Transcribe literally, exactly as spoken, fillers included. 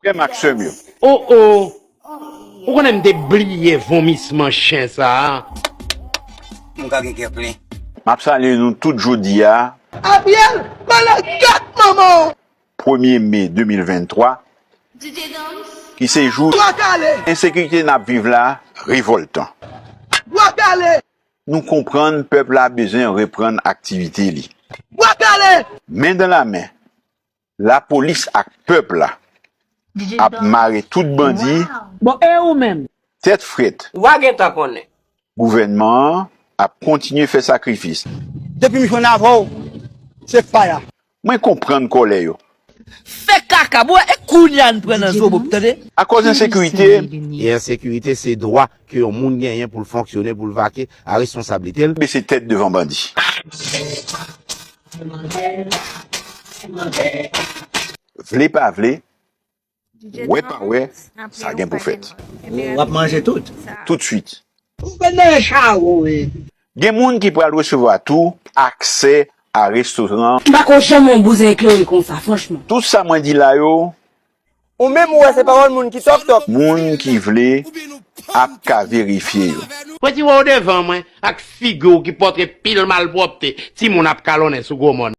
Frè m ak sè m yo. O o! Ou konnen m te bliye vomisman chen sa a. M ka gen kè plen. M ap salye nou tout jodi a. Ariel, pale kat manman w! Premye me de mil venntwa, ki se jou ensekirite n ap viv la revòltan. Nou konprann pèp la bezwen reprann aktivite li. Men dan la men, lapolis ak pèp la ap mare tout bandi. Bon, e ou menm? Tèt frèt. Wa gentan konnen. Gouvènman an ap kontinye fè sakrifis. Depi m jwenn avè w, se faya. Mwen konprann kòlè yo. Fè kaka, bwè, e kounye a n pran nan zo bòb, tande? Akòz ensekirite. E ensekirite se dwa ke yon moun genyen pou l fonksyone, pou l vake a responsablite l. Bese tèt devan bandi. Vle pa vle, wè pa wè, sa gen pou fèt. W ap manje tout. Toutswit. Ou fè nan chawon, wi. Gen moun ki pral resevwa tou aksè a restoran. M pa ko janm wè yon bouzen eklere konsa, franchman. Tout sa mwen di la yo, ou menm ou wè se pawòl moun ki tòk tòk. Moun ki vle ap ka verifye yo. Mwen ti wè w devan mwen ak figi w ki pòtre pil malpwòpte, timoun ap kalonnen sou gwo mòn.